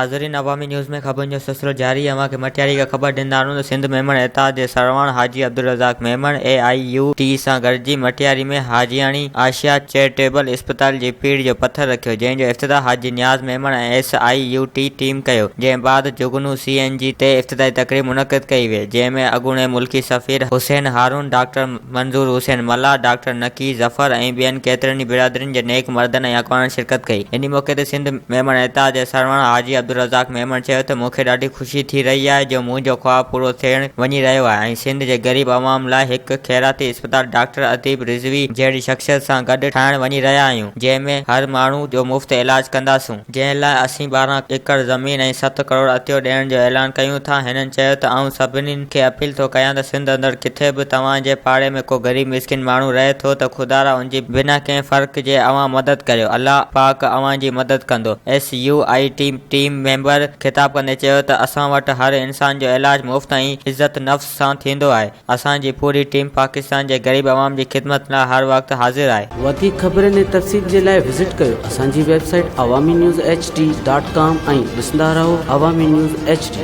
ناظرين عوامي نيوز ۾ خبرن جو سلسلو جاري اوهان کي مٽياري کان خبر ڏيندا هلون ته سنڌ ميمڻ اتحاد جي سرواڻ Haji Abdulrazzaq Memon A I U T سان گڏجي مٽياري ۾ حاجياڻي آشيا چيرٽيبل اسپتال جي پيڙهه جو پٿر رکيو جنهن جو افتتاح Haji Niaz Memon ۽ S I U T team ڪيو جنهن بعد جگنو سي اين جي تي افتتاحي تقريب منعقد ڪئي وئي جنهن ۾ اڳوڻي ملڪي سفير حسين هارون ڊاڪٽر منظور حسين ملاح، ڊاڪٽر نقي ظفر ۽ ٻين ڪيترن ئي برادرين جي نيڪ مردن ۽ اڳواڻن شرڪت ڪئي. انهي موقعي تي سنڌ ميمڻ اتحاد جي سرواڻ حاجي عبدالرزاق ميمڻ چيو ته مون کي ڏاڍي خوشي ٿي رهي آهي جو منهنجو خواب پورو ٿيڻ وڃي رهيو آهي ۽ سنڌ جي غريب عوام لاء هڪ خيراتي اسپتال ڊاڪٽر اديب رضوي جهڙي شخصيت سان گڏ ٺاهڻ وڃي رهيا آهيون جنهن ۾ هر ماڻهو جو مفت علاج ڪنداسون. جنهن لاء اسين 12 ايڪڙ زمين ۽ ست ڪروڙ عطيو ڏيڻ جو اعلان ڪيون ٿا، هنن چيو ته آئون سڀني کي اپيل ٿو ڪيان ته سنڌ اندر ڪٿي به توهان جي پاڙي ۾ ڪو غريب مسڪين ماڻهو رهي ٿو ته خدارا ان جي بنا ڪنهن فرق جي اوهان مدد ڪريو الله پاڪ اوهان جي مدد ڪندو. S U I T team member خطاب ڪندي چيو ته اسان وٽ هر انسان جو علاج مفت ۽ عزت نفس سان ٿيندو آهي، اسان جي پوري ٽيم پاڪستان جي غريب عوام جي خدمت لاء هر وقت حاضر آهي. وڌيڪ خبرن ۽ تفصيل جي لاء وزٽ ڪيو اسان جي website Awami news H D dot com ۽ ڏسندا رهو عوامي نيوز ايڇ ڊي.